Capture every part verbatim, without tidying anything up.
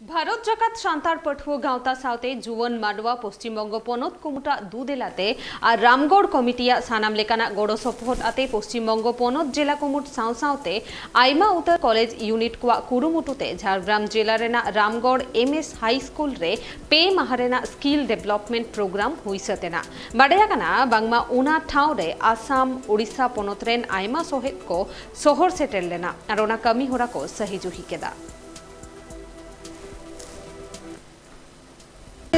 ᱵᱷᱟᱨᱚᱛ ᱡᱟᱠᱟᱛ ᱥᱟᱱᱛᱟᱲ ᱯᱟᱹᱴᱷᱩᱣᱟᱹ ᱜᱟᱶᱛᱟ ᱥᱟᱶᱛᱮ ᱡᱩᱣᱟᱹᱱ ᱢᱟᱰᱣᱟ ᱯᱚᱥᱪᱤᱢ ᱵᱚᱝᱜᱚ ᱯᱚᱱᱚᱛ ᱠᱩᱢᱩᱴᱟᱜ ᱫᱩᱫᱮᱞᱟᱛᱮ ᱟᱨ ᱨᱟᱢᱜᱚᱲ ᱠᱚᱢᱤᱴᱤᱭᱟᱜ ᱥᱟᱱᱟᱢ ᱞᱮᱠᱟᱱᱟᱜ ᱜᱚᱲᱚ ᱥᱚᱯᱚᱦᱚᱫ ᱟᱛᱮ ᱯᱚᱥᱪᱤᱢ ᱵᱚᱝᱜᱚ ᱯᱚᱱᱚᱛ ᱡᱮᱞᱟ ᱠᱩᱢᱩᱴ ᱥᱟᱶ ᱥᱟᱶᱛᱮ ᱟᱭᱢᱟ ᱩᱛᱟᱹᱨ ᱠᱚᱞᱮᱡᱽ ᱭᱩᱱᱤᱴ ᱠᱚᱣᱟᱜ ᱠᱩᱨᱩᱢᱩᱴᱩ ᱛᱮ ᱡᱷᱟᱲᱜᱨᱟᱢ ᱡᱮᱞᱟ ᱨᱮᱱᱟᱜ ᱨᱟᱢᱜᱚᱲ ᱮᱢ ᱮᱥ ᱦᱟᱭ ᱥᱠᱩᱞ ᱨᱮ ᱯᱮ ᱢᱟᱦᱟ ᱨᱮᱱᱟᱜ ᱥᱠᱤᱞ ᱰᱮᱵᱷᱞᱚᱯᱢᱮᱱᱴ ᱯᱨᱳᱜᱨᱟᱢ ᱦᱩᱭ ᱥᱟᱹᱛ ᱮᱱᱟ᱾ ᱵᱟᱰᱟᱭ ᱟᱠᱟᱱᱟ ᱵᱟᱝᱢᱟ ᱚᱱᱟ ᱴᱷᱟᱶ ᱨᱮ ᱟᱥᱟᱢ, ᱳᱰᱤᱥᱟ ᱯᱚᱱᱚᱛ ᱨᱮᱱ ᱟᱭᱢᱟ ᱥᱚᱦᱮᱫ ᱠᱚ ᱥᱚᱦᱚᱨ ᱥᱮᱴᱮᱨ ᱞᱮᱱᱟ ᱟᱨ ᱚᱱᱟ ᱠᱟᱹᱢᱤ ᱦᱚᱨᱟ ᱠᱚ ᱥᱟᱹᱦᱤ ᱡᱩᱦᱤ ᱠᱮᱫᱟ᱾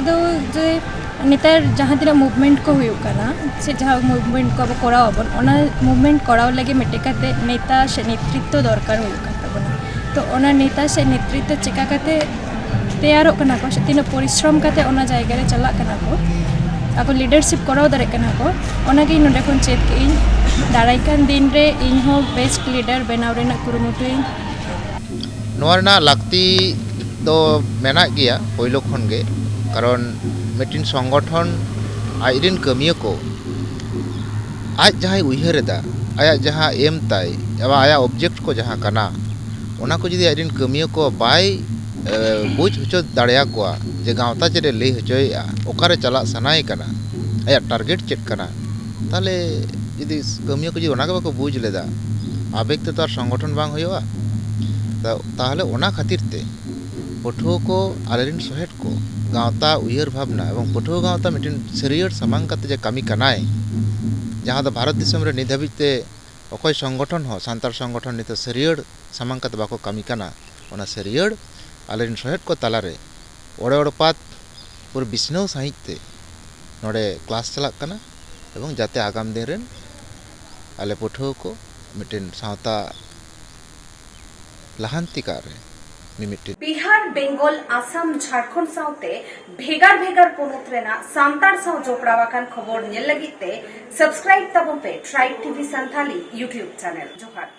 ᱫᱚ ᱡᱮ ᱱᱮᱛᱟᱨ ᱡᱟᱦᱟᱸ ᱛᱤᱱᱟᱹᱜ ᱢᱩᱵᱷᱢᱮᱱᱴ ᱠᱚ ᱦᱩᱭᱩᱜ ᱠᱟᱱᱟ, ᱥᱮ ᱡᱟᱦᱟᱸ ᱢᱩᱵᱷᱢᱮᱱᱴ ᱠᱚ ᱟᱵᱚ ᱠᱚᱨᱟᱣ ᱟᱵᱚᱱ, ᱚᱱᱟ ᱢᱩᱵᱷᱢᱮᱱᱴ ᱠᱚᱨᱟᱣ ᱞᱟᱹᱜᱤᱫ ᱢᱤᱫᱴᱮᱡ ᱠᱟᱛᱮ ᱱᱮᱛᱟ ᱥᱮ ᱱᱮᱛᱨᱤᱛᱛᱚ ᱫᱚᱨᱠᱟᱨ ᱦᱩᱭᱩᱜ ᱠᱟᱱ ᱛᱟᱵᱚᱱᱟ᱾ ᱛᱚ ᱚᱱᱟ ᱱᱮᱛᱟ ᱥᱮ ᱱᱮᱛᱨᱤᱛᱛᱚ ᱪᱮᱠᱟ ᱠᱟᱛᱮ ᱛᱮᱭᱟᱨᱚᱜ ᱠᱟᱱᱟ ᱠᱚ, ᱥᱮ ᱛᱤᱱᱟᱹᱜ ᱯᱚᱨᱤᱥᱨᱚᱢ ᱠᱟᱛᱮ ᱚᱱᱟ ᱡᱟᱭᱜᱟ ᱨᱮ ᱪᱟᱞᱟᱜ ᱠᱟᱱᱟ ᱠᱚ, ᱟᱠᱚ ᱞᱤᱰᱟᱨᱥᱤᱯ ᱠᱚᱨᱟᱣ ᱫᱟᱲᱮᱭᱟᱜ ᱠᱟᱱᱟ ᱠᱚ, ᱚᱱᱟᱜᱮ ᱤᱧ ᱱᱚᱸᱰᱮ ᱠᱷᱚᱱ ᱪᱮᱫ ᱠᱮᱫ ᱟᱹᱧ᱾ ᱫᱟᱨᱟᱭ ᱠᱟᱱ ᱫᱤᱱ ᱨᱮ ᱤᱧ ᱦᱚᱸ ᱵᱮᱥᱴ ᱞᱤᱰᱟᱨ ᱵᱮᱱᱟᱣ ᱨᱮᱱᱟᱜ ᱠᱩᱨᱩᱢᱩᱴᱩᱭᱟᱹᱧ᱾ ᱱᱚᱣᱟ ᱨᱮᱱᱟᱜ ᱞᱟᱹᱠᱛᱤ ᱫᱚ ᱢᱮᱱᱟᱜ ᱜᱮᱭᱟ ᱯᱳᱭᱞᱳ ᱠᱷᱚᱱ ᱜᱮ, ᱠᱟᱨᱚᱱ ᱢᱤᱫᱴᱤᱱ ᱥᱚᱝᱜᱚᱴᱷᱚᱱ ᱟᱡᱨᱮᱱ ᱠᱟᱹᱢᱤᱭᱟᱹ ᱠᱚ ᱟᱡ ᱡᱟᱦᱟᱸᱭ ᱩᱭᱦᱟᱹᱨ ᱮᱫᱟ, ᱟᱭᱟᱜ ᱡᱟᱦᱟᱸ ᱮᱢ ᱛᱟᱭ, ᱟᱭᱟᱜ ᱚᱵᱡᱮᱠᱴ ᱠᱚ ᱡᱟᱦᱟᱸ ᱠᱟᱱᱟ, ᱚᱱᱟ ᱠᱚ ᱡᱩᱫᱤ ᱟᱡᱨᱮᱱ ᱠᱟᱹᱢᱤᱭᱟᱹ ᱠᱚ ᱵᱟᱭ ᱮ, ᱵᱩᱡᱽ ᱦᱚᱪᱚ ᱫᱟᱲᱮᱭᱟᱠᱚᱣᱟ ᱡᱮ ᱜᱟᱶᱛᱟ ᱪᱮᱫ ᱮ ᱞᱟᱹᱭ ᱦᱚᱪᱚᱭᱮᱫᱼᱟ, ᱚᱠᱟᱨᱮ ᱪᱟᱞᱟᱜ ᱥᱟᱱᱟᱭᱮ ᱠᱟᱱᱟ, ᱟᱭᱟᱜ ᱴᱟᱨᱜᱮᱴ ᱪᱮᱫ ᱠᱟᱱᱟ, ᱛᱟᱦᱚᱞᱮ ᱡᱩᱫᱤ ᱠᱟᱹᱢᱤᱭᱟᱹ ᱠᱚ ᱡᱩᱫᱤ ᱚᱱᱟ ᱜᱮ ᱵᱟᱠᱚ ᱵᱩᱡᱽ ᱞᱮᱫᱟ, ᱟᱵᱮᱜᱽ ᱛᱮᱫᱚ ᱟᱨ ᱥᱚᱝᱜᱚᱴᱷᱚᱱ ᱵᱟᱝ ᱦᱩᱭᱩᱜᱼᱟ᱾ ᱛᱟ- ᱛᱟᱦᱚᱞᱮ ᱚᱱᱟ ᱠᱷᱟᱹᱛᱤᱨ ᱛᱮ ᱯᱟᱹᱴᱷᱩᱣᱟᱹ ᱠᱚ, ᱟᱞᱮᱨᱮᱱ ᱥᱚᱦᱮᱫ ᱠᱚ, ᱜᱟᱶᱛᱟ ᱩᱭᱦᱟᱹᱨ ᱵᱷᱟᱵᱽᱱᱟ ᱮᱵᱚᱝ ᱯᱟᱹᱴᱷᱩᱣᱟᱹ ᱜᱟᱶᱛᱟ ᱢᱤᱫᱴᱮᱱ ᱥᱟᱹᱨᱭᱟᱹᱲ ᱥᱟᱢᱟᱝ ᱠᱟᱛᱮ ᱡᱮ ᱠᱟᱹᱢᱤ ᱠᱟᱱᱟᱭ, ᱡᱟᱦᱟᱸ ᱫᱚ ᱵᱷᱟᱨᱚᱛ ᱫᱤᱥᱚᱢ ᱨᱮ ᱱᱤᱛ ᱫᱷᱟᱹᱵᱤᱡ ᱛᱮ ᱚᱠᱚᱭ ᱥᱚᱝᱜᱚᱴᱷᱚᱱ ᱦᱚᱸ, ᱥᱟᱱᱛᱟᱲ ᱥᱚᱝᱜᱚᱴᱷᱚᱱ ᱱᱤᱛᱚᱜ ᱥᱟᱹᱨᱭᱟᱹᱲ ᱥᱟᱢᱟᱝ ᱠᱟᱛᱮ ᱵᱟᱠᱚ ᱠᱟᱹᱢᱤ ᱠᱟᱱᱟ, ᱚᱱᱟ ᱥᱟᱹᱨᱭᱟᱹᱲ ᱟᱞᱮᱨᱮᱱ ᱥᱚᱦᱮᱫ ᱠᱚ ᱛᱟᱞᱟᱨᱮ ᱚᱲᱮ ᱚᱲᱯᱟᱛ ᱯᱩᱨᱟᱹ ᱵᱤᱪᱷᱱᱟᱹᱣ ᱥᱟᱺᱦᱤᱡ ᱛᱮ ᱱᱚᱰᱮ ᱠᱞᱟᱥ ᱪᱟᱞᱟᱜ ᱠᱟᱱᱟ᱾ ᱮᱵᱚᱝ ᱡᱟᱛᱮ ᱟᱜᱟᱢ ᱫᱤᱱ ᱨᱮᱱ ᱟᱞᱮ ᱯᱟᱹᱴᱷᱩᱣᱟᱹ ᱠᱚ ᱢᱤᱫᱴᱮᱱ ᱥᱟᱶᱛᱟ ᱞᱟᱦᱟᱱᱛᱤ ᱠᱟᱜ ᱨᱮ ᱢᱤᱢᱤᱫᱴᱮᱱ ᱵᱤᱦᱟᱨ, ᱵᱮᱝᱜᱚᱞ, ᱟᱥᱟᱢ, ᱡᱷᱟᱲᱠᱷᱚᱸᱰ ᱥᱟᱶᱛᱮ ᱵᱷᱮᱜᱟᱨ ᱵᱷᱮᱜᱟᱨ ᱯᱚᱱᱚᱛ ᱨᱮᱱᱟᱜ ᱥᱟᱱᱛᱟᱲ ᱥᱟᱶ ᱡᱚᱯᱲᱟᱣ ᱟᱠᱟᱱ ᱠᱷᱚᱵᱚᱨ ᱧᱮᱞ ᱞᱟᱹᱜᱤᱫ ᱛᱮ ᱥᱟᱵᱥᱠᱨᱟᱭᱤᱵ ᱛᱟᱵᱚᱱ ᱯᱮ tribe TV Santali YouTube channel. ᱡᱚᱦᱟᱨ᱾